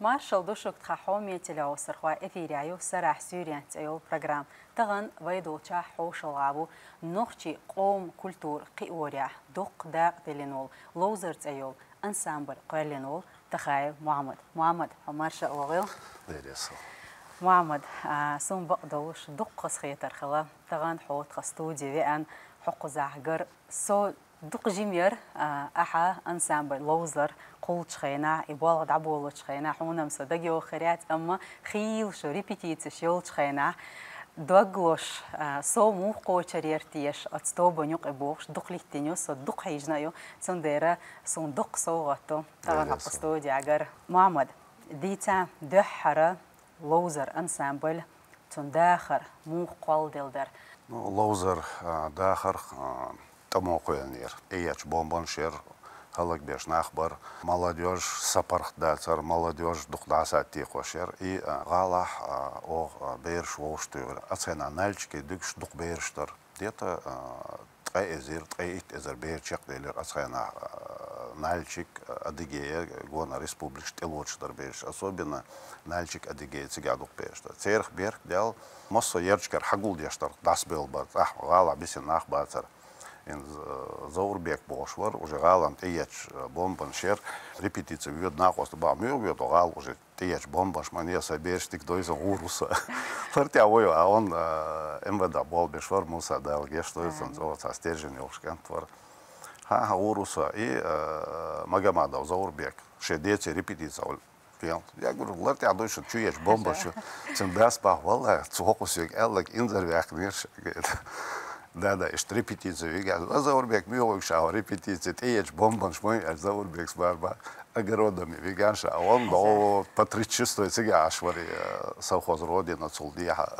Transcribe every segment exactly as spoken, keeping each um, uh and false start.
Маршал ду шуга, тха хьоме телеоцархой, эфире ю «Сарахь суьйренца» цӀе йолу программа. Тахана вай долчохь хьошалгӀа ву нохчийн къоман культура кхиорехь дуккха дакъа диллина волу, «Ловзар» цӀе йолу ансамбль кхоьллина волу Тахаев Мухьаммад. Мухьаммад, хьо марша а вогӀийла. Дерриг а со. Мухьаммад, а, суна бакъдолуш дуккха хазахетар хилла, тахана хьо тхан студе веана, хьо кхузахь гар. Со дукха жима яра, а, ахьа ансамбль «Ловзар» кхуллучу хенахь, и болх дӀаболучу хенахь, хьуна-м со дагайогӀур яц, амма хийла шу репетицеш йолчу хенахь, дог лозуш, а, со муха кхочур яра теша оцу тобанна юкъа бохуш, дукха лаьттина ю, со дукха хьийзийна а ю, цундела суна дуккха совгӀат ду тахана хьо тхан студехь гар. Мухьаммад, дийца дуьххьара «Ловзар» ансамбль, цуьнан дахар муха кхолладелла дара? Ну, «Ловзар», а, дахар, а, тӀамо кхоьллинера. ТӀеэцначу бомбанаш яра, хӀаллакбеш нах бара. Молодёжь сапаргӀат дацара, молодёжь дукха дӀасаттийкхош яра. И, а, гӀалахь, а, оха, а, бераш вовшахтуьйхира. Оцу хенахь Нальчике дуьгуш дукха бераш дара. Где-то, а, ткъе эзар, ткъе итт эзар бер чекхделира оцу хенахь, а, Нальчик, а, Адыгея, гонах республикаш тӀелоцуш дара бераш. Особенно Нальчик, Адыгея, цигахь дукха бераш дара. Церах беркат даьлла, массо а ярташкара хьагулдеш дара, дӀасабевлла бара, цӀахь гӀалахь бисина нах бацара. ХӀинца, а, Заурбек бохуш вара, уже гӀалина тӀеэцначу, а, бомбанаш яра, репетице воьду накъост, боху, муьлха воьду гӀала уже? ТӀеэцначу бомбанаш ма неса, бераш дика дойза гӀур ву со. Лартехь вой, а он, а, МВД болх беш вара, Муса, Дала гечдойла цунна, цӀогӀа цхьа стержень йолуш кӀант вара. ХӀан-хӀа, гӀур ву со. И, а, Магомадов Заурбек, шен деций репетице волу. Я говорю, лартехь дойза шу, чу эцначу бомбанаш шу. Цуьнан дас боху, валлахӀи, цу хӀокху соьга аьлларг инзарваьккхинера ша. Да-да, иштта репетице вигаш. Заурбек, муьлха вуьгуш ахьа репетице, тӀеэцначу бомбанаш ма ю, аьлла, Заурбекс бара боху. Огородами вигаш, а он до по тридцать шестой цигахь Ӏаш вара, э, совхоз «Родина» цул дехьа.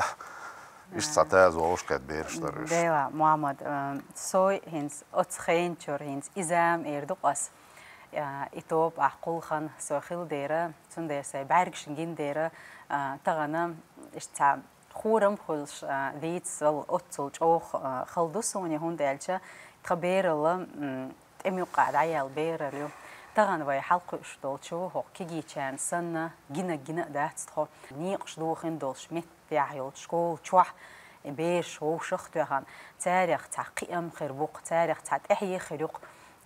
Иштта цхьа таза вовшахкхетта бераш дара уьш. Дела, Мухьаммад, э, со хӀинца оцу хенан чуьра хӀинца иза-м эр ду-кх ас, э, и тоба ахь кхуллу хан со хилла дера, цундела сайн бӀаьргашна гина дера, э, тахана иштта цхьа хурам хуьлуш, а, дийцал оццул чӀогӀа, а, хала ду суна, хӀунда аьлча тхан бералла, м, тӀеман юккъехь дӀаяьлла бералла ю. Тахана вай хьалакхуьуш долчу хӀокху кегийчарна санна, гина-гина а дац тхо. Некъаш дохийна долуш меттехь йолчу школа чохь и бераш вовшах а тоьхна, царах цхьа кхиам хир бу-кх, царах цхьа тӀаьхье хир ю-кх.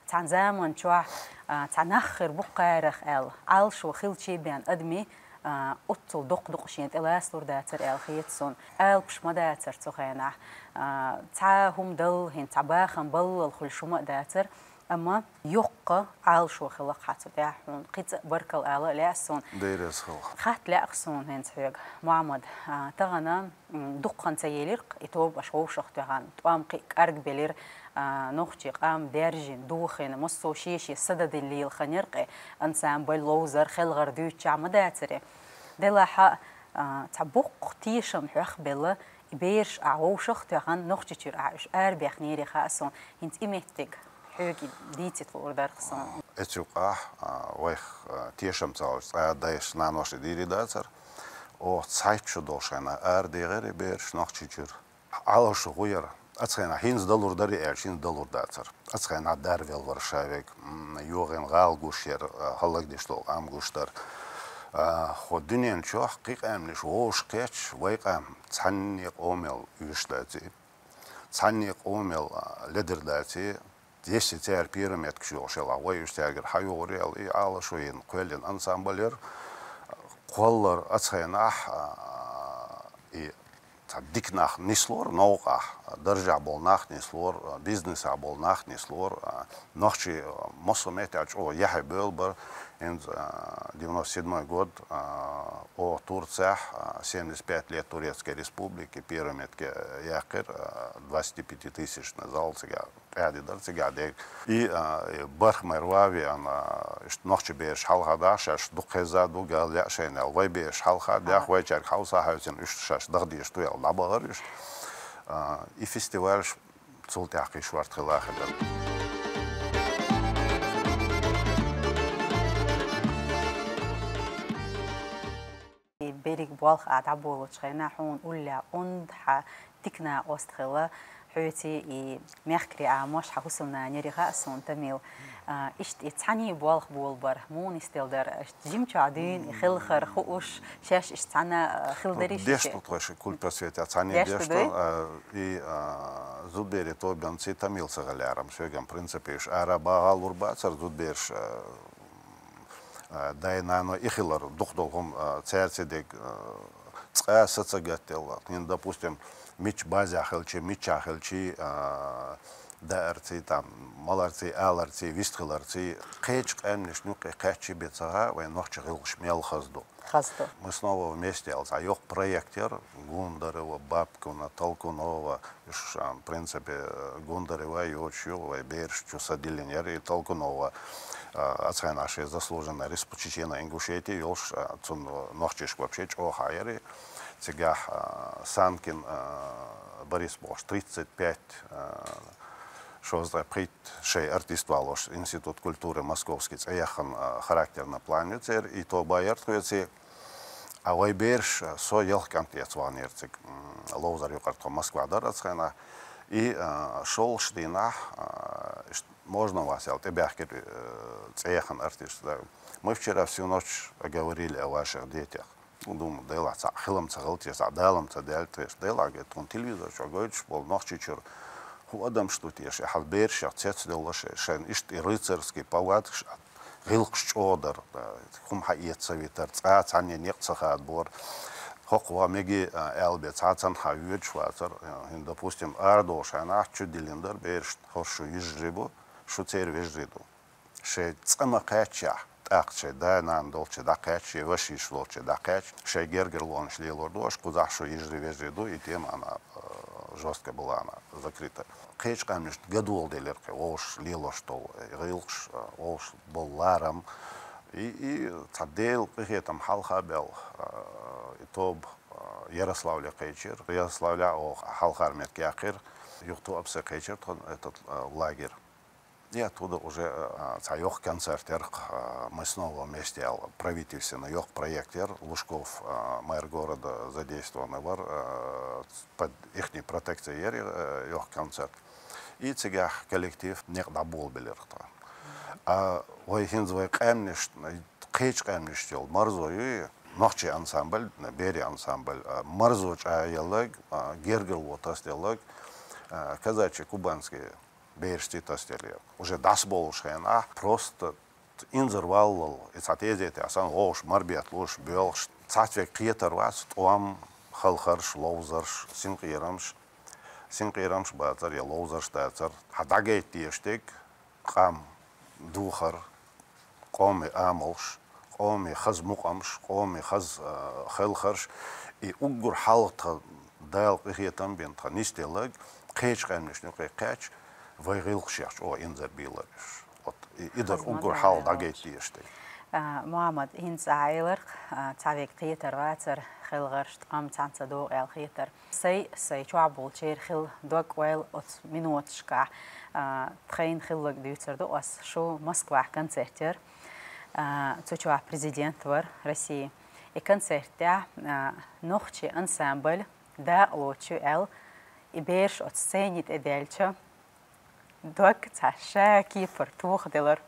Цхьана заманчохь, а, цхьа нах хир бу-кх кхарах аьлла, Ӏалашо хилча бен адамийн, а, оццул доккха дукъ шена тӀе лацалур дацара аьлла хета суна. Алапаш ма дацара цу хенахь. А, цхьа хӀума дала, хӀинца цхьа бахам баллал хуьлуш хӀума а дацара. Амма йоккха Ӏалашо хилла-кх хьан цу тӀехь, хьуна кхин цкъа а баркалла ала а лаьа суна. Дерриг а хала. Хатта лаьа-кх суна хӀинца хьоьга, Мухьаммад, а, тахана м, дукха хан ца елира-кх и тоба аша вовшах а тоьхна, тӀом кхин а кӀаргбелира, а, нохчийн къам даьржина, дохийна, массо а шен-шен са дадина лела хан яра-кх и ансамбль «Ловзар» хелхар дуьйцучохь ма дацара. Делахь а, а, цхьа боккха тешам хьоьх а белла, и бераш ахь вовшах а тоьхна, Нохчийчуьра ахь уьш арабехнера хаьа суна, хӀинца и меттиг хьоьга дийцийта луур дара-кх суна. Эцу юкъахь, а, вайх, а, тешам ца хуьлуш, цкъа а дайша, наноша и дийр дацара. Оха цхьайтта шо долуш хенахь арадехира и бераш Нохчийчуьра. Ӏалашо хӀун яра? Оцу хенахь хӀинца далур дарий аьлча, хӀинца далур дацара. Оцу хенахь дарвелла вара ша верг, м, йогӀина гӀала гуш яра, а, хӀаллакдеш долу къам гуш дара. А, хӀокху дуьнен чохь кхин къаьмнаш вовшахкхетча, вай къам цхьанне къомел оьшуш даций, цхьанне къомел, а, ледара даций, Десси церан пирамидкаш йолуш елахь, вай уьш цаьргара хьан йогӀур яла, и Ӏалашо йина, кхоьллина ансамбль яра. Кхоллар оцу хенахь, а, и цхьа дика нах нислора новкъахь, даржехь болу нах нислора, бизнесехь болу нах нислора, а, нохчий, а, массо а меттехь чӀогӀа яхье бевлла бара. ХӀинца, а, девяносто седьмой год, а, оха Турцехь, а, семьдесят пять лет Турецкой Республики, пирамидка яьккхира, а, двадцатипятитысячный зал цигахь. ТӀаьхьа дара цигахь дерг. И, а, и бархӀ мара ван а веана, а, иштта нохчийн бераш хьалха даха, шаьш дукха хезна ду, гал яа шайна аьлла. Вай бераш хьалха даха, вайчаьрга хьовса хьаьвсина, уьш шаьш даха дезаш ду аьлла, дӀабахара уьш. А, и фестивалаш цул тӀаьхьа кхин шорта хилла хилира. И берриг болх а дӀаболучу хенахь хьуна уллехь онда хьан дика накъост хилла, хьоьций и мехкарий Ӏамош хьан хӀусамнана яра хаьа суна, Тамил. А, иштта и цхьаьний болх болабар, мунистел дар, иштта жимчохь дуьйна и хелхар хууш, шаьш иштта цхьаьна, а, хила дарий ши деш шиъ? Ду тхойша культпросвете, цхьаьний деш ду, а, и, а, зудбери тобанций тамил ца гӀалярам, соьган принципе уьш ара багӀалур бацар зудберш, а, а, дай-наной и хилар дукха долу хӀума, а, цаьрца дерг, а, цкъа са ца гатделла. ХӀинца, допустим, мичча базехь хилчи, миччахь хилчи, а, даарций, там, маларций, аларций, вистхиларций, кхечу къаьмнашна юккъе кхаьччи бен ца гӀа, вайн нохчи гӀиллакхаш мел хаза ду. Хаза ду. Мы снова вместе аьлла, цхьа йоккха проект яр, Гундарова, Бабкина, Толкунова, уьш, а, в принципе, Гундарова йоцуш ю, вай бераш чу са диллина яр, и Толкунова, а, ацхьайна шен заслуженный республичена Ингушетии йолуш, а, цунна нохчашка вообще чӀогӀа хьа яр, и цигахь, а, Санкин, а, Борис бохуш, тридцать пять, а, шозза пхийтта шайн артист валош, Институт культуры Московский цӀе яххана, а, характерный план ю церан, и тоба яр тхоьций. А вай бераш, а, со ялх кӀант эца ваханера цига, м, ловзар юкъара тхо Москва дара ацхьайна. И, а, шолгӀачу дийнахь, а, ш-, можно вас аьлла, тӀебаьхкира, э, цӀе яхана артист. Да. Мы вчера всю ночь говорили о ваших детях. Ну, думаю, делахь цхьаъ хилам ца хилла теша, цхьаъ далам ца даьлла теша. Делахь, говорит, тхуна телевизор чохь гойтуш болу Нохчийчуьра хӀун адамаш ду теша, и хьал берашех цецдевлла шайн, шайн иштта и рыцарский повадкаш а, гӀиллакхаш чӀогӀа дар, а, хӀума хьаэца ца витар, цкъа цхьанне некъ ца хадабора. ХӀокху ван меге, а, аьлла бен цхьа а цхьанхьа воьдуш вацар, а, хӀинца, допустим, арадолуш хьенахь чу диллина дара берашна, хӀорш шу йижарий бу, шу церан вежарий ду. Шайн цкъа ма кхаьччехь, тӀаккха шайн да-нана долчу дӀакхаьчча, шайн ваша-йиша волчу дӀакхаьчча, шайн гергарлонаш лелор ду, аша кхузахь шу йижарий-вежарий ду, и тема ана, э, жёстко была ана закрыта. Кхечу къаьмнашна гадола делира кхин вовшах лелош долу, э, гӀиллакхаш, э, вовшах болу ларам. И, и цхьа Делан къинхетам хьалха а баьлла, э, и тоба, э, Ярославле кхечира. Ярославлехь оха хьалхара меттиг яьккхира, юха тоба сай кхечира тхо этот, э, лагерь. И оттуда уже, а, цхьа йоккха концерт яра, а, «Мы снова вместе» аьлла, правительственный йоккха проект яра, Лужков, а, мэр города задействованный вара, а, под ихней протекцией яра, а, йоккха концерт. И цигахь коллектив некъ дӀаболабелира тхан. А вай хӀинца вай къаьмнаш, кхечу къаьмнаш йолу марзо ю, нохчийн ансамбль, берийн ансамбль, а, марзо чӀагӀъелларг, а, гергарло тасделларг, а, казачий, кубанский берашций тасделларг. Уже дӀасаболуш хенахь, просто инзарваллал, и цхьа тезетехь санна вовшах марбет луш, боьлхуш, цхьацца вега кхетар вац, тӀом, хелхарш, ловзарш, синкъерамаш, синкъерамаш бацара я ловзарш дацара. Хьан дӀагайта дезаш дерг къам, духар, къоман амалш, къоман хаза мукъамаш, къоман хаза, а, хелхарш, и уггар хьалха тхан Дала къинхетам бина тхан нисделларг, кхечу къаьмнашна юкъе кхаьчча, вай гӀиллакхашех чӀогӀа инзарбелира уьш. Вот, и, и дара уггар хьалха дӀагайта дезаш дерг. А, Мухьаммад, хӀинца ахьа элира, а, цхьа вега кхетар вацара, хелхарш, тӀом цхьаьна ца догӀу аьлла хетара. Сай, сай чохь болчеран хилла дог-ойла оцу миноташкахь, а, тхайна хилларг дуьйцур ду ас. Шу Москвахь концерт яра, а, цу чохь президент вара России. И концертехь, а, нохчийн ансамбль дакъа лоцуш ю аьлла, и бераш оцу сцени тӀе даьлча, дог цхьа ша кепара тохаделира.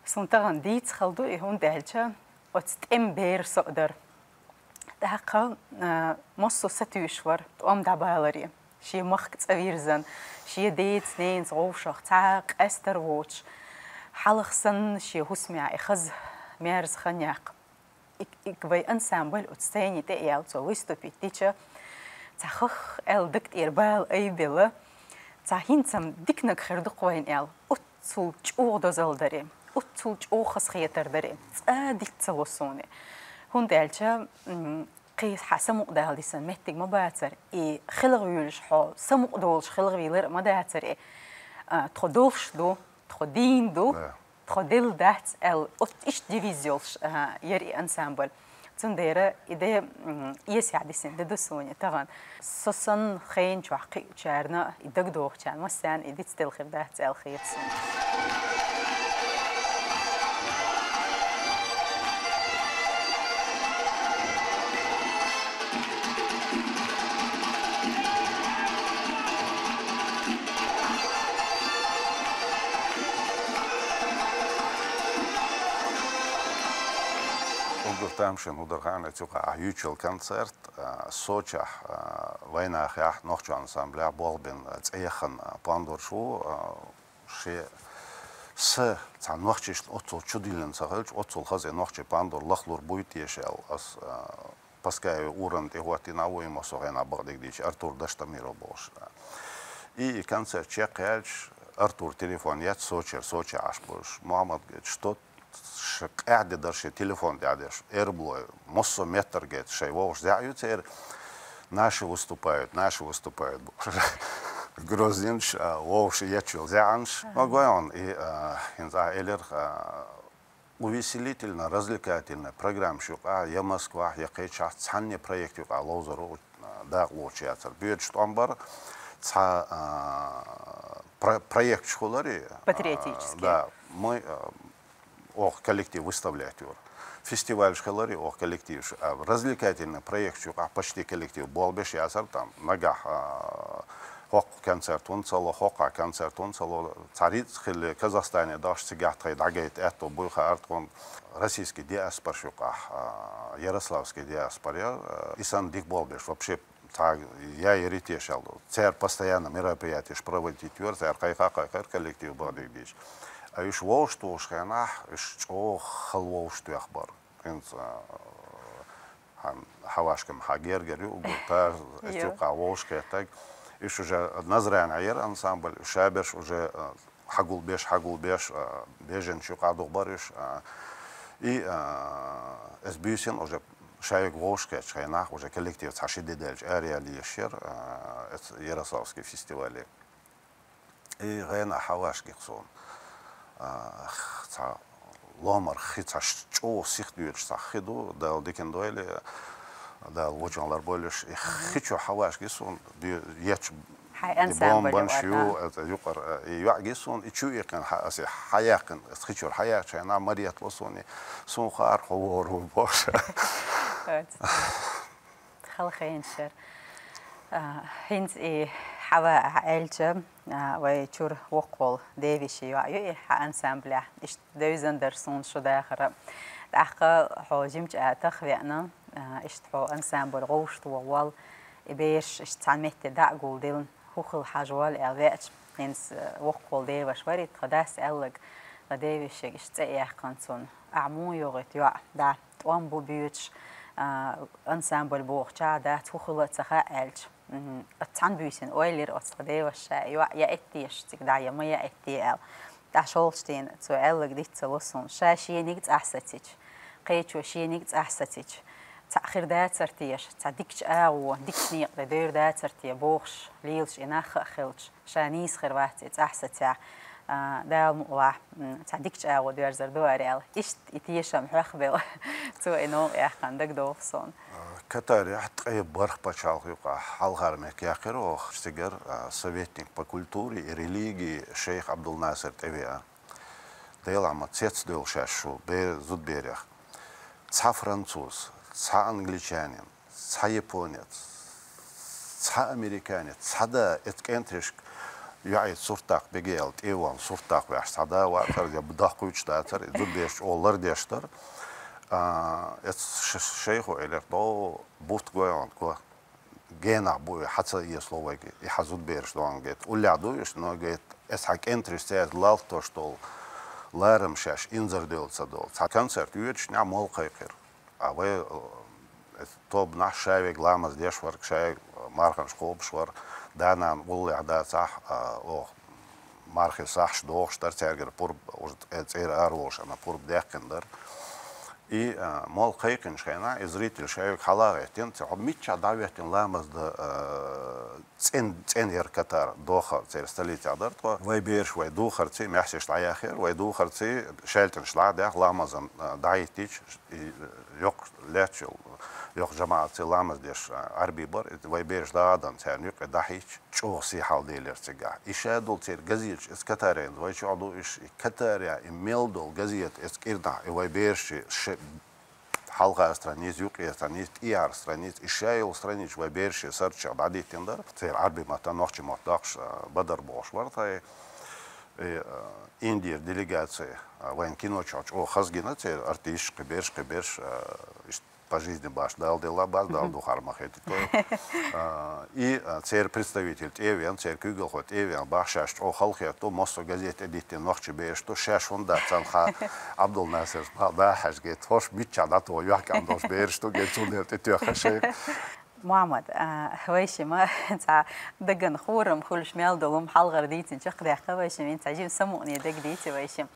Суна тахана дийца хала ду и, хӀунда аьлча оцу тӀеман бер со а дара. ТӀаккха, а, массо а сатуьйсуш вара тӀом дӀабаларе. Шен махка цӀа вирзина, шен деца-ненаца вовшах цхьа а къаьстар воцуш, хьалха санна шен хӀусамехь и хаза, мерза хан яккха. И, и вай ансамбль оцу сцени тӀе а яьлла, цо выступить дича, цхьа хах аьлла даг тӀера бала айбелла, цхьа хӀинца-м диканиг хир ду-кх вайна аьлла, оццул чӀогӀа дозалла дара, оццул чӀогӀа хазахетар дара, цкъа а диц ца ло суна. ХӀунда аьлча, м, кхин хьан самукъадала дисина меттиг ма бацара, и хелхавуьйлуш хьо самукъадолуш хелхавийлар а ма дацара, и, а, тхо долуш ду, тхо дийна ду, тхо делла дац аьлла, оцу иштта девиз йолуш, а, яра и ансамбль. Цундела и де, м, эсехь дисина де ду суна тахана. Со санна хенан чохь кхиъчарна, и дагадогӀучарна массарна и дицделла хир дац аьлла хета суна. Тамашийна хӀу дар хаьий, цу юкъа а юьйцуш йола концерт, а, Сочехь, а, вайнахехь, нохчийн ансамблехь болх бина, а, цӀе яхана, а, Пандор шу, а, ше са цхьа нохчашна оццул чудиллина ца хилча, оццул хаза и нохчийн Пандор лахлур буй теша аьлла, ас, а, Паскаева Урана тӀехӀоттийна а ву и массо а хенахь бакъдерг дийцича, Артур Даштамиров бохуш. И, и концерт чекхъяьлча, Артур телефон етташ Сочера, Сочехь Ӏаш болуш. Мухьаммад, говорит, что ш-, къаьхьа де дара шен телефон тӀехь деш. Эр бу, массо а меттара, говорит, шайн вовшашца зӀе ю церан. Наши выступают, наши выступают. Грозненаш, а, вовшашца етташ йолу зӀеанаш. Ага. Ма гой хьуна, и, а, хӀинца а элира, а, увеселительно-развлекательная программа шу юкъахь, я Москвахь, я кхечахь, цхьанне проект юкъахь ловзар ву, а, дакъа лоцуш яцара. Боьдуш тӀом бара, цхьа, а, про-, проекташ хилари, а, патриотический. Да, мы, а, оха коллектив выставлять йора. Фестивалаш хилари оха коллективаш, а, развлекательный проект шу юкъахь почти коллектив болх беш яцара там. Нагахь, а, хӀокху концерт хӀунда ца ло, хӀокхахь концерт хӀунда ца ло, цхьа рицкъ хилла Казахстане дахча цигахь тхайн дӀагайта аьтто буй хаьара тхуна. Российский диаспора шу юкъахь, а, ярославский диаспора, а, и санна дика болх беш, вообще цхьа я яри тешал ду. Цара постоянно мероприятиеш проводить йора, цара кхайкха а кхайкхира коллектив бахьаниг дийш. А уьш вовшахтухуш хенахь, уьш чӀогӀа хала вовшахтоьхна бара. ХӀинца, а, хьан-, хьан вашкам хьан гергара ю, угу, та, эс юкъахь вовшахкхеттаг. Уьш уже Назране яра ансамбль, уьш шаберш уже, а, хьагулбеш, хьагулбеш, а, бежанчу юкъахь духбар уьш, а, и, а, эс буьйсина уже шайга вовшахкхеттачу хенахь, уже коллектив цхьа ши де даьлча араяла еш яра, а, эц-, Ярославский фестивале. И гӀенах хьан вашкхи суна. А, цхьа ломар хи, цхьа ш-, чӀогӀа сихдоьдуш цхьа хи ду, Дала диканна дойла, Дала вочунах ларбойла уьш. И хи чу хьан вашкхи суна, ду-, ечу Хьайн ансамбль бомбанаш ю, это юкъара, и йоӀ гиса суна, и чу иккхина хьан, аса хьан яьккхина, аса хи чуьра хьан яьккхина, хьайна марет ло суна, и суна хаар хьо вогӀур ву бохуш. Хала хенаш яра. А, хӀинца и хьан ва ахьа аьлча, а, вай чуьра воккхаволу Девишин йоӀ ю и хьан ансамблехь. Иштта девзина дара суна шу дахара. ТӀаккха хьо жимчу а тах веана, а, иштта хьо ансамбль гӀовшто вогӀу вал, и бераш иштта цхьана метте дӀа а гулделла, хӀун хила хьажа вал аьлла веача, хӀинца, а, воккхаволу деваш вари, тхан дас аьлларг, тхан Девишега иштта цӀе а яьккхина цунна. Ахьа муха йогӀу и йоӀ, да, тӀом бу боьдуш, а, ансамбль бохучохь дац, хӀун хила а ца хаьа аьлча. Мгм. Оцу цхьана буьйсина ойла йира оцу тхан деваша, ша йоӀ яийта теша цига дӀа я ма яийта те аьлла. ТӀаккха шолгӀачу дийнахь цо аьлларг диц ца ло суна. Ша шенига цӀахь сацича, кхечо шенига цӀахь сацича, цхьаъ хир дацара теша, цхьа дикачу агӀо, дикачу некъа тӀе девр дацара те бохуш, лелаш и нах а хилча, ша нийса хир вац и цӀахь сацахь, а, Дала мукъалахь, м, цхьа дикачу агӀо доьрзур ду ара аьлла. Иштта и тешам хьоьхбелла, цо и новкъа яьккхина дагадогӀу суна. Катарехь ткъе бархӀ пачхьалкх юкъахь хьалхара мехка яьккхира оха цигара, а, советник по культуре и религии шейх Абдул-Насир тӀевеа. Делахь ма цецдевлла шаьш шу бе-, зудберех. Цхьа француз, цхьа англичанин, цхьа японец, цхьа американец, цхьа да, эцу кӀентаршка йоӀе сурт даккха бегий аьлла, тӀе а вахана сурт даккха ваьхьаш цхьа да вацара, я даккхуьйтуш дацара, и зудбераш чӀогӀа лардеш дара. А, эцу ш-, шейхо элира, до бутт гой хьуна, го. Генахь бу и, хьан ца эцало вайга, и хьан зудбераш догӀу, говорит, уллехь ду уьш, но, говорит, эс хьан кӀентарш цаьрца лалтош долу ларам шаьш инзар девлла ца долу. Цхьа концерт йоьдуш нехь молла кхайкхира. А вай, э, эс тобанахь шаверг ламаз деш вара, шаверг марханаш кхобуш вара, да-нана гӀуллехь дацахь, а, оха мархи сахьаш дохуш дара, цаьргара пурба, уже цӀера ара волуш, ана пурба даьккхина дара. И, а, молла кхайкхинчу хенахь, и зритель шайга хьала а гӀеттина, цхьа хьо миччахь дӀахӀоьттина ламаз дан, а, цӀен-, цӀена яра Катар, доха церан столицехь дара тхо. Вай бераш, вай духарций, маьхьсаш дӀаяхара, вай духарций, шаьлтанаш дӀа а даьхна, ламазан, а, дӀахӀиттича, и, йоккха лаьтташ йолу, йоккха жамаӀатций ламаз деш, а, Ӏарби бара, и вай бераш дӀа а дан, царна юккъе дӀахӀиттича, чӀогӀа сий хьалделира цигахь. И ша долу церан газеташ, эс Катаренца вай чохь ду уьш, и Катарехь, и мел долу газета, эс кӀирнахь, и вай бераш ши-, хьалха страница, юккъе страница, тӀехьара страница, и ша йолу страница вай бераш сарчех дӀадиттина дара. Церан Ӏарби матта, нохчи мотт доккхуш, а, Бадар бохуш вара тхайн. Э, а, Индийра делегаци, а, вайн кино чохь чӀогӀа хаза гина, церан артисташ, кхин берш, кхин берш, а, иштта по жизни баш Дала делла бац, Дала духар ма хетийта. А, и, а, церан представитель тӀе а веана, церан куьйгалхо тӀе а веана, бах шаьш чӀогӀа халахетта, массо а газета тӀе диттина нохчий бераш ду, шаьш хӀунда дац царна хьа Абдул-Насир, да, хьаьжа гайта, хӀорш миччахь дӀатоха йохкам долуш бераш ду, гайта, цундела тӀетоьхна шайга. Мухьаммад, а, вайшимма цхьа дагна хурам хуьлуш мел долу хӀума хьалхара дийцинчух даьккха, вайшимма цхьа жима самукъане дага дийци вайшимма.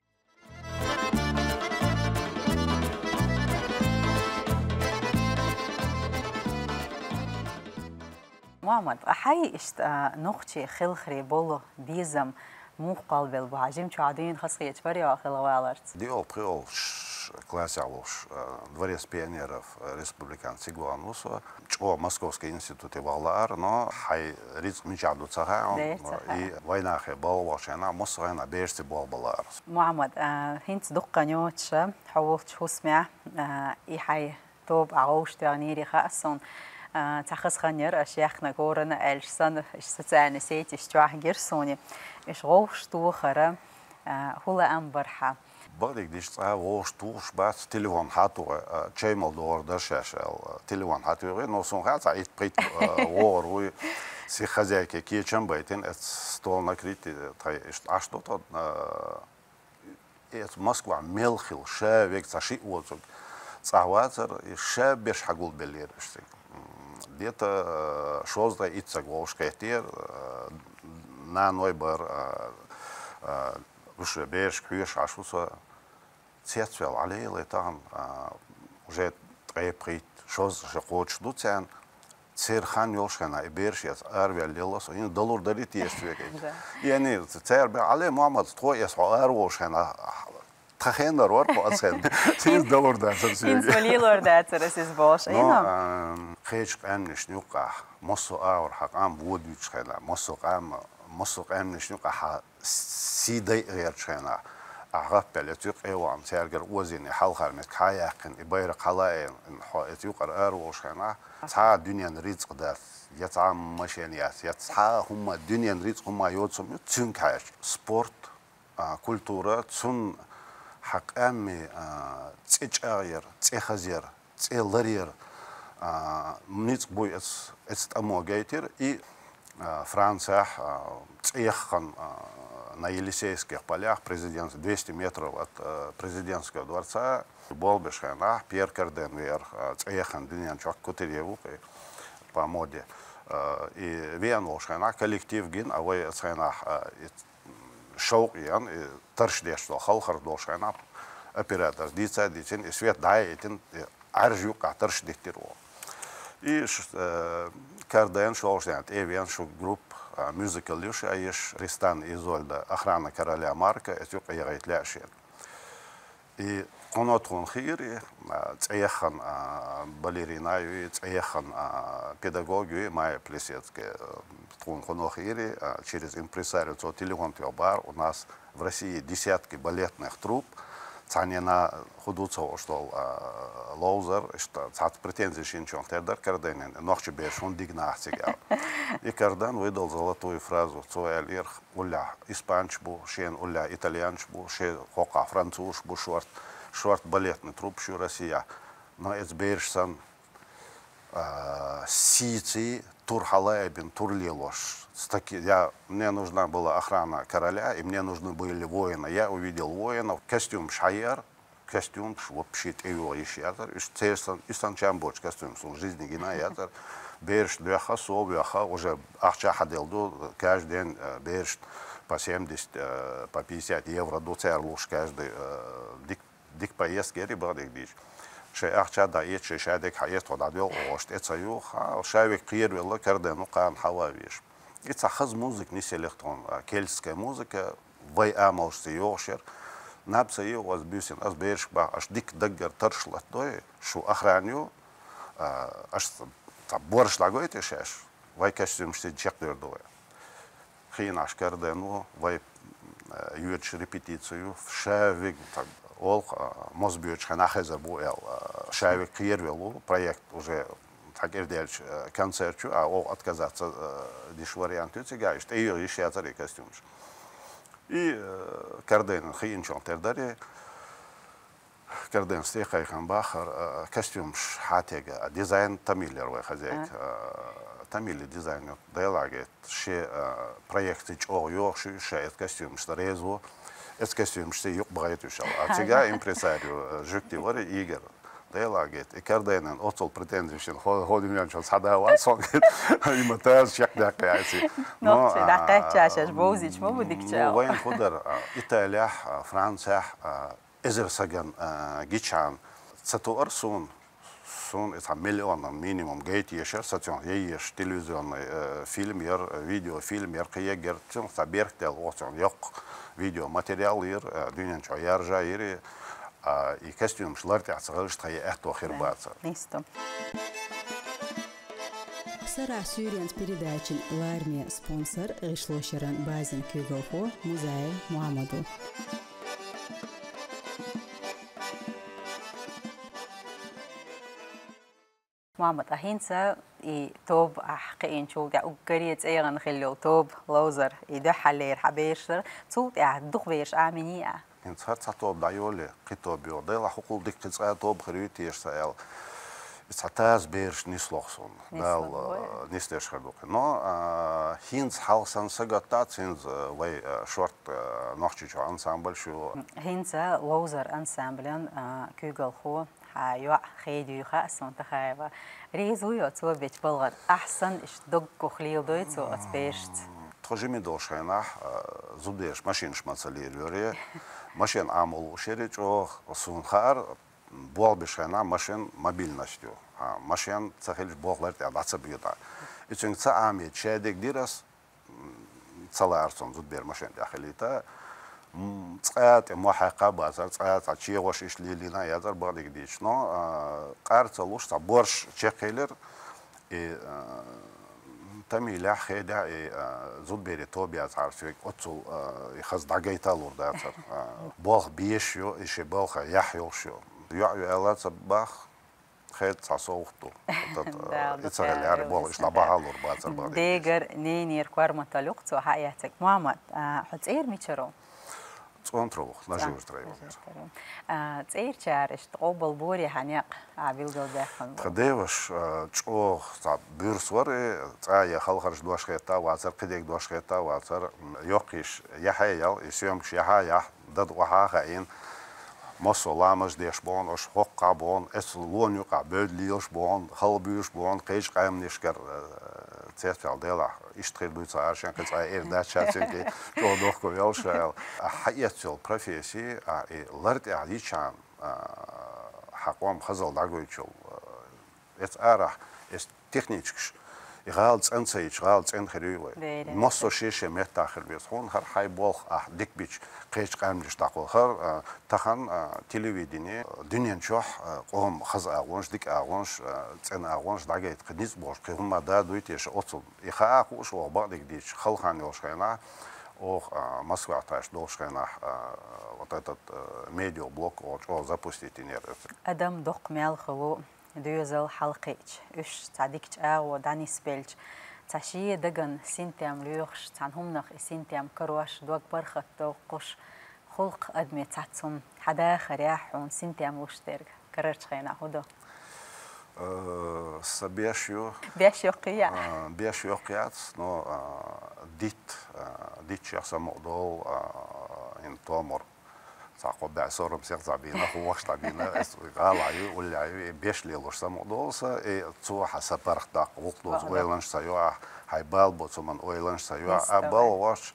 Мухьаммад, а хьай иштта, а, нохчий хелхаре болу безам муха кхолбелла бу хьан? Жимчохь дуьйна хазахеташ бара йо хила валарца? ДиъолгӀа-пхиъолгӀа ш-, классехь волуш, а, Дворец пионеров, а, республикан цига вахана ву со. ЧӀогӀа Московский институте ваха лаара, но хьайн рицкъ мичахь ду ца хаьа хьуна. Де, ца хаьа. И вайнахе балха вахчу хенахь, массо а хенахь берашца болх бан лаара. Мухьаммад, а, хӀинца дуккха йоцуша хьо волчу хӀусамехь, а, и хьайн тоба ахь вовшахтоьхнера хаьа суна, а, цхьа хаза хан яра, аша яхна корона аьлча санна, социальный сеть чохь гира суна. Уьш вовшахтохара, а, хӀун лаам бара хьан? Бакъдерг дийцича, цкъа вовшахтухуш бац, телефон хьатухуш, а, чай мала догӀур дара шаьш аьлла, телефон хьатуьйхира, но суна хаьа цхьа итт-пхийтта, а, вогӀур вуй, сиха хозяйке кечам а байтина, эцу стол накрыть, тхай иштта Ӏаш ду тхо, а, эцу Москвахь мел хилла, ша верг цхьа шиъ воцург цӀахь вацара, и ша берш хьагулбеллера уьш цига. М, где-то, а, шовзткъе итт саг вовшахкхеттера, а, наной бара, а, а, уьш берашка хьоьжуш Ӏаш ву со. Цецваьлла, Ӏалелай тахана, а, уже ткъе пхийтта, шозза шо кхочуш ду царна. Церан хан йолуш хенахь, и бераш эца араваьлла лелла со, хӀинца далур дарий те ас вега? Да. И ани, цара бен, Ӏале, Мухьаммад, тхо эца хьо ара волуш хенахь, тхан хенара вара тхо аса хенна. ХӀинца далур дацара ас вега. ХӀинца ма лелор дацара ас иза бохуш. Но, Айна? А, кхечу къаьмнашна юккъахь, массо а агӀор хьан къам вон дуьйцуш хенахь, массо а къам, массо а къаьмнашна юккъахь хьан сий дайа гӀерташ хенахь, ахь гӀап баьлла, цуьнан къевлана, цаьргара озийна, хьалхара меттиг хьан яьккхина, и байракх хьан лаийна, хьо эца юкъара ара волуш хенахь, цхьа а дуьненан рицкъ дац, я цхьа а машен яц, я цхьа а хӀумма, дуьненан рицкъ хӀумма йоцу хӀума ю, цуьнга хьаьжча. Спорт, а, культура, цунна хьан къаьмми, а, цӀе чӀагӀъяр, цӀе хазъяр, цӀе ларъяр, а, ницкъ буй эц-, эцу тӀамо гайтира. И, а, Францехь, а, цӀе яххана, а, на Елисейских полях, президентс-, двести метров от, а, президентского дворца, болбеш хенахь, Пьер Карден веара, а, цӀе яххана дуьнен чохь кутуьрье ву-кх и по моде. А, и веана волуш хенахь, коллектив гина, а вай эцу хенахь, а, и шовкъ йеана, и тарш деш долу халхар долуш хенахь, операторс дийца а дийцина, и свет дӀа а йитина, и Ӏаьржа юккъахь тарш диттира оха. И ш-, э, Карден шолгӀачу дийнахь тӀе а веана, шу группа, а, мюзикл ю ша еш, Тристан и Изольда, «Охрана короля Марка», эца юкъа егӀийта лаьа шена. И кхуно тхуна хиира, и, а, цӀе яххана, а, балерина ю, и цӀе яххана, а, педагог ю, и Майя Плесецкая, а, тхуна кхуно хиира, и, а, через импресарио цо телефон тоьхна бахара, у нас в России десятки балетных труп, цхьаннена хӀун ду ца хууш долу, а, ловзар, иштта цхьацца претензи шина чохь тера дара Карденина, нохчий бераш хӀунда дигна ахь цига аьлла. И Карден выдал золотую фразу, цо аьллера, уллехь испанцаш бу, шена уллехь итальянцаш бу, шен хӀокхахь французаш бу, шорта, шорта балетный труппаш ю Россехь. Но эца бераш санна, а, сийций, тур хьала а бина, тур лелош. Стаки-, я, мне нужна была охрана короля, и мне нужны были воины. Я увидел воинов, костюмаш хьаеара, костюмаш вообще тӀейогӀу йиш яцара. Уьш церан сан, и сан чам боцу костюмаш суна жизни гина яцара. Бераш доьхна, со а воьхна, уже ахча хьаделла ду, каждый день, э, бераш по семьдесят, э, по пятьдесят евро ду цара луш каждый, э, дик-, дика поездка яра и, бакъдерг дийцича. Шайн ахча дӀаэца, шайн шадерг хьаэца, тхо дӀадоьлху оха, тӀе ца юху, хьан, ша верг кхеравелла, Карден ву кхарна хьаван везаш. И цхьа хаза музыка нисъелира тхуна, а, кельтская музыка, вай амалшца йогӀуш яра. Наб ца йогӀу ас буьйсанна, ас берашка боху, аша дика даггара тарш латадой, шу охрана ю, а, аша цхьа бораш дӀагойтий шаьш, вай костюмаш цига чекхдер ду вай. Хиъна Ӏаш Карден ву, вай, а, йоьдуш репетици ю, ша вига, тхьа, олу-кх, а, моза боьдучу хенахь хезар бу аьлла, а, ша вига кхеравелла ву, проект уже цхьа кӀира даьлча, а, концерт ю, а, оха отказаться, а, деш вариант ю цигахь, иштта тӀейогӀу йиш яцара и костюмаш. И, э, Карденан хиинчон тера дари, Карден стекайхан бахар, э, костюмш хьатега, а дизайн Тамилер вай хозяйка. Э, Тамили дизайн дайлагет, ше, э, проекты чӀоагӀа йохши, ше эт костюмш резво, эт костюмш се юк багайтушал. А цига импресарио, э, жукти вари Игорь. Дайлагет, и Карденан оцол претензишин хо-, ходим янчон садава сон гет. Има таз чек дакъяси. Но, чи дакъячаш бовзич мо будик ча. Ну, вайн худар, а, Италия, а, Франция, а, эзер саган, а, гичан. Цату арсун, сун, это миллионом минимум гейт ешер, сацион еш телевизионный, э, фильм ер, э, видеофильм ер, киегер, цун, са берктел, оцон, йок, видеоматериал ер, э, дюнен чо яржа ер, а, и костюм шлар тя цагалш тхай эхто хирбаца. Нисто. Сарахь суьйренц передачин ларме спонсор, гӀишлошеран базин куьйгалхо Музаев Мухьаммаду. Мухьаммад, а хӀинца и тоб ахь кхиинчул тӀехь уггаре цӀегӀан хилла йол тоб ловзар, и дуьххьаллера хьан бершар, цул тӀехь дукха берш Ӏаминий а? ХӀинца хӀара цхьа тоб дӀайоле, кхи тоб йо. Дела хӀукхул дика кхи цӀа тоб хир ю теша ца аьл. И цхьа таз берш нислох сун. Нислох Дала, вай. Э, нисдеш хир ду кхи. Но, а, хӀинца хьалха сан сагатта, цинз, э, вай, э, шорт, э, нохчичо ансамбль шу. ХӀинца ловзар ансамблен, а, куьйгалхо. Хьа йоӀ хедуьйха сон Тахаева. Реза ву йо цо бечу балгӀар? Ахьсан иш доггах леладой цо оцу бершца? Тхо жиме долуш хенахь, а, зудерш машинаш ма ца лелайора. Машен Ӏамал луушера чӀогӀа сун хаьара, болх беш хенахь машен мобильность ю. А, машен ца хилча болх лар тӀехь дӀа ца буьйту. И цуьнга ца Ӏамийта шадерг дира ас, м, ца лаьара цунна зудбер машен тӀехь хилийта. М, цкъа тӀе мо хьаькха бацара, цкъа цхьа чегӀош иштта лелийна яцара бакъдерг дийцича. Но, а, къар ца луш, цхьа борш чекхъелира, и, а, Тамилехь, хедехь, и, а, зудбере тоба яцахьара соьга, оццул, а, и хаза дӀагайта лур дацара. А, болх беш ю, и ши болх яхь йолуш ю. ЙоӀ ю аьлла ца бах, Хеда цхьа совгӀат ду. Дала И ца хила яра боху, ишта бахьалур бацар бан. Дегар ненера корматалла юкъа цо хьаэцаг. Мухьаммад, а, хьо цӀера мичара ву? ЦӀонтара ву, Нажи-Юрт район. А, цӀерачара иштта къобал боре хьан некъ а билгалбаьккхина бу? Тха деваш, а, чӀогӀа цхьа буьрса вара, и цӀа я халхарш дош хетта вацар, кхидерг дош хетта вацар, м, йоккхийш яхье ял, и съемкаш яхьа яхь, дада охьа а хаийна. Массо ламаз деш боху, аша хӀоккхахь боху, эцу лона юкъахь бевдда лелаш боху, хала буьйш боху, кхечу къаьмнашкара, э, цецваьлла делахь, иштта хир дуьйцу аша, кхин цкъа эр дац ша цуьнга, чӀогӀа дохко велла ша аьлла. Ахьа хьаэцна йолу профессия, а, и лар тӀехь йичхьана, а, хьан къоман хазалла дӀагойтучул, а, Эца арахь, эца техничкаш, и гӀала цӀена ца йича, гӀала цӀена хир юй вай. Бере. Массо шен-шен меттахь хир беза. Хьуна хӀара хьайн болх ахь дика бича, кхечу къаьмнаш дӀакхолхар, а, тахана, а, телевидение, дуьнен чохь, а, къоман хаза агӀонаш, дика агӀонаш, а, цӀена агӀонаш дӀагайта кхин ницкъ болуш, кхин хӀумма да дуй теша оццул. И хаа хууш оха бакъдерг дийцича, хала хан йолуш хенахь, оха, а, Москвахь тхаьш долуш хенахь, а, вот этот, а, медиаблог оха чӀогӀа запустить йинера. Адам доккха мел хуьлу. Доьзал хьалакхиъча, уьш цхьа дика чӀагӀо дӀанисбелча, цхьа шен дагана синтем лоьхуш, цхьана хӀуманах и синтем карош, дог бархат доккхуш, гӀуллакх адаме цхьацца хӀума хьан дахарехь хьуна синтем луш дерг карарчу хенахь хӀун ду? Э, сан беш ю. Беш йоккхий яц? А, беш йоккхий яц, но, а, дит, а, дитчех самукъа долу, а, хӀинца томар. Цхьа кхо бӀе сорам сех цхьа бийна, хӀун вахаш дӀабийна, эс гӀала ю, улле ю, и беш лелош самукъа долу сан, и цо хьан сан паргӀат даккха, вукху доза ойланаш ца йо ахь, хьайн бала боцу хӀуманна ойланаш ца йо ахь, а бала вахча,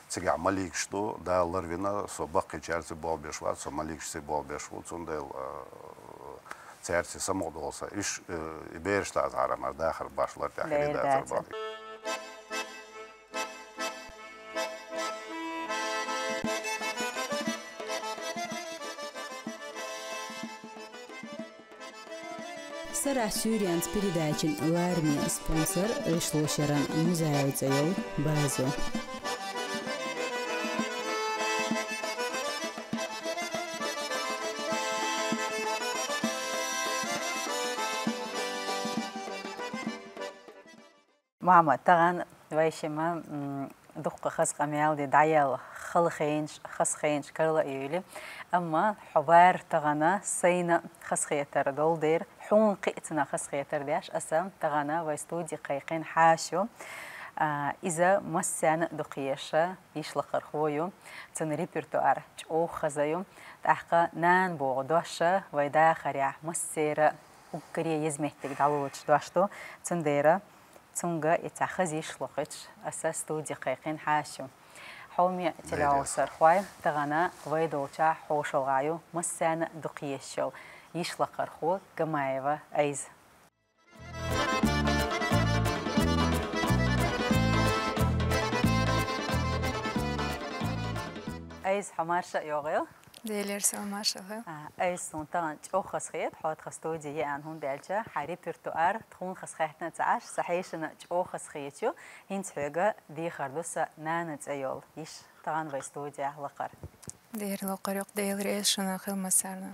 цигахь маликаш ду, Дала ларвина, со баккхийчаьрца болх беш вац, со маликашца болх беш ву, цундела, а, цаьрца самукъа долу сан. Уьш, э, и бераш даза хьарам, ас дахар баш лар тӀехь хили дацар бан. Сарахь суьйренца передачин лараме спонсор гӀишлошеран Музаев цӀе йолу база ю. Мама, тахана вай шима, м, дуккха хаза къамел де дӀаяьлла хала хенаш, хаза хенаш карла а йоле. Амма хьо вар тагана сайна хазахетар долдер, хьона кхиъцана хазахетар деш, аса тагана вай студи кхайкхин хьашу. А, иза массана дукхеша йиш лакхархо ю, цун репертуар чӀоагӀа хаза ю. ТӀаккха нана богӀу доша вай дахаря массера уггаре езметтиг дӀалоч дош ду, цундера цунга и цхьа хаза йиш лохич, аса студи кхайкхин хьашу. Хьоме телеосархой, тагана вай долча хьошалгӀа ю массана дукхешал йиш лакхархо Гамаева Айза. Айза, хьо марша йогӀел. Делер салмашалла. А, Айза, сун таган чӀоагӀа хазахет, хьо тха студи ян хӀун баьлча, хьа репертуар тхона хазахетна ца Ӏаш, са хьешана чӀоагӀа хазахечу, хӀинца хьоьга дехар ду са нана цӀе йол йиш, таган вай студи лакхар. Дер лакхар юкъ, Дела реза шуна хил массарна.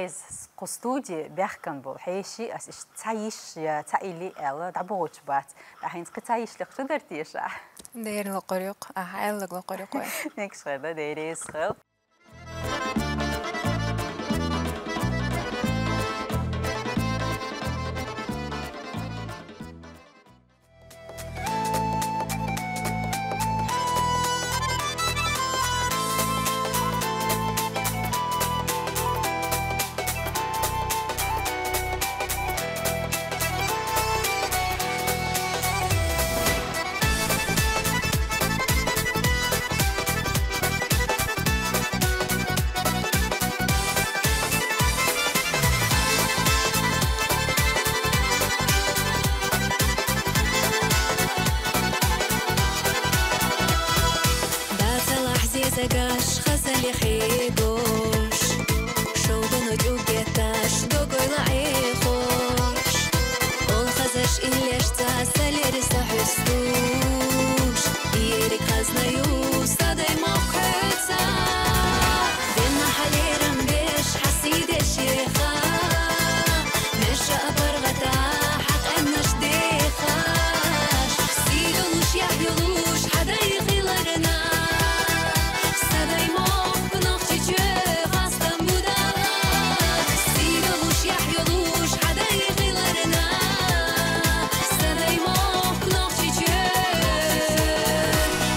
Из кху студи баьхкан бола хьеший, ас иштта цхьа йиш я цхьа илли аьлла, дӀабохуьйтуш бац. ТӀаккха хӀинца кхин цхьа йиш лекха шу дара теша? Дера локхур ю-кх, ахьа аьлларг локхур ю-кх вай. Мегаш хир да, Дела реза хила. Дацалахь зезагаш, хазале хьегош, шовдано чӀуг гетташ, догойла Ӏехош. Ол хазаш иллеш цӀа салери са хьуьстуш, ерриг хазна ю са дай мохк хьоьца. Денна хьалерам беш, хьасийдеш еха, меша а паргӀата хьакъаьннаш дехаш. Сий долуш, яхь йолуш хьа дай хиларна, са дай мохк Нохчийчоь хастам бу Далла. Сий долуш, яхь йолуш хьа дай хиларна, са дай мохк Нохчийчоь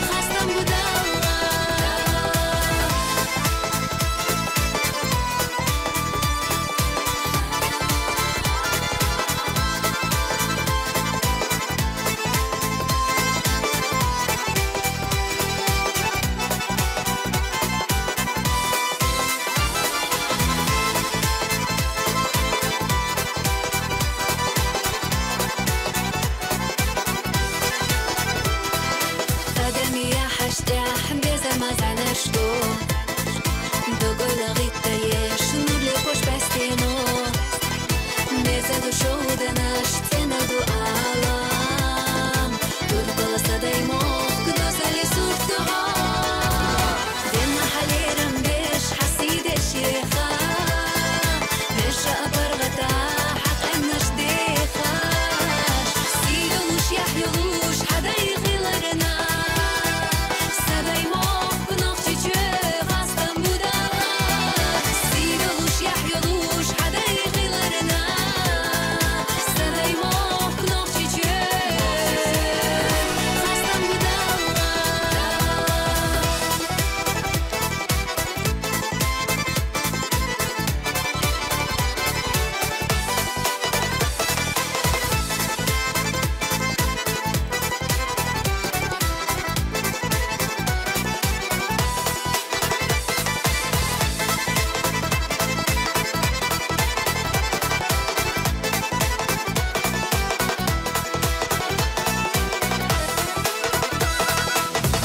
хастам бу Далла. Адамия хьаштехь беза мазанаш ду, догойла гӀиттаеш нурле хош баьстено. Беза ду шовданаш, цӀена ду Ӏалам, турпала са дай мохк дозале сурт ду хьо. Денна хьалерам беш, хьасийдеш еха, меша а паргӀата хьакъаьннаш дехаш. Сий долуш, яхь йолуш хьа дай хиларна, са дай мохк Нохчийчоь хастам бу Далла. Сий долуш, яхь йолуш хьа дай хиларна, са дай мохк Нохчийчоь хастам бу Далла.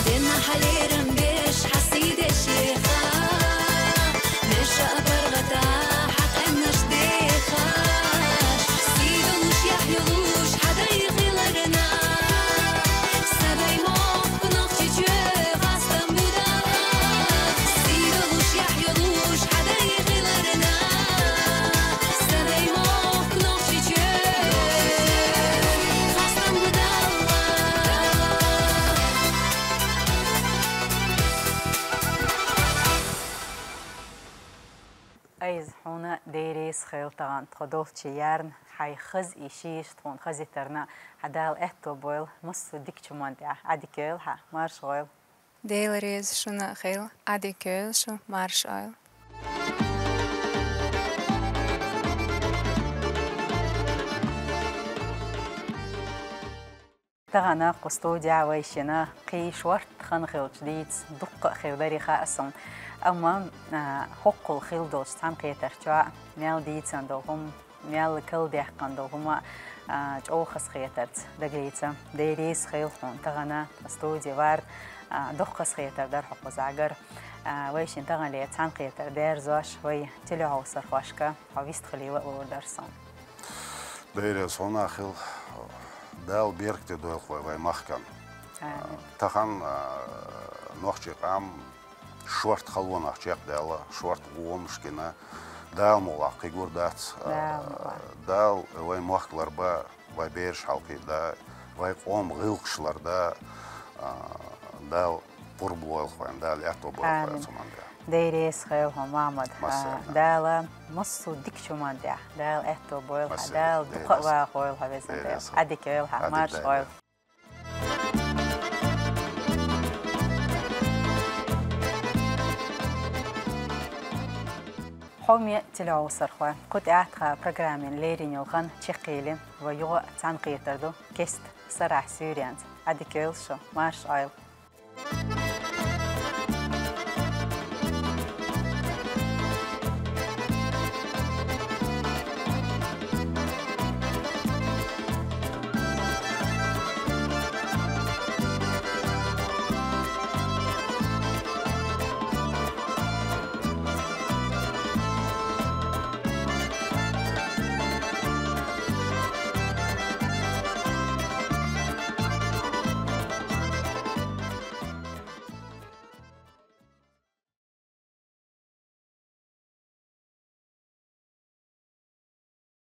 Денна хьалерам беш, хьасийдеш еха, меша а паргӀата хьакъаьннаш дехаш. Сий долуш, яхь йолуш хьа дай хиларна, са дай мохк Нохчийчоь хастам бу Далла. Сий долуш, яхь йолуш хьа дай хиларна, са дай мохк Нохчийчоь хастам бу Далла. Айз, хьуна Дела реза хила тахана тхо долчче ярна, хьайн хаза и шиша тхуна хазийтарна, хьа Дала аьтто бойла массо а дикачу мотт тӀехь. Ӏа дика йойла хьа, марша гӀойла. Дела реза шуна хила, Ӏа дика йойла шу, марша Ӏойла. Тахана кху студехь вай шина кхий шортта хан хилча дийца дуккха а хир дарий хаьа суна. Амма, а, хӀоккхул хила долчу цхьаьнакхетар чохь мел дийцина долу хӀума, мел калдаьккхина долу хӀума, а, чӀогӀа хазахетарца дагалийца. Дела реза хила хьуна тахана студи вар, а, дуккха хазахетар дара хьо кхузахь гар. А, вай шина таханлера цхьаьнакхетар дерзош, вай телехьовсархошка хьо вистхилийла а лур дара суна. Дела реза хьуна хила, Дала беркате дойла вай, вай махкана. Амин. Тахана, а, нохчийн къам шортта халонах чекхдаьлла, шортта гӀомаш гина, Дала мукъалахь кхы гур дац. Дала мукъалахь. Дала вайн мохк ларбе, вайн бераш хьалкхийда, вайн къоман гӀиллакхаш ларда, Дала пурба лойла вайна, Дала аьтто бойла вайна цу хӀуманна тӀехь. Дера реза хуьлда хьуна, Мохьмад. Массарна. Дала массо а дикача хӀуманна тӀехь, Дала аьтто бойла хьа, Массарна. Дала Дера дукха а реза. ваха войла хьо, везан Дера Дела. реза. Ӏадика йойла хьа, Ӏадика марша йойла. Ӏойла. Хьоме телевизорхой, кху тӀехьа тха программин леррина йола хан чакхъяьлча, вай юха а цхьаьна кхетар ду кеста Сарахьа Суьйренца. Ӏадика йойла шо, марша Ӏойла.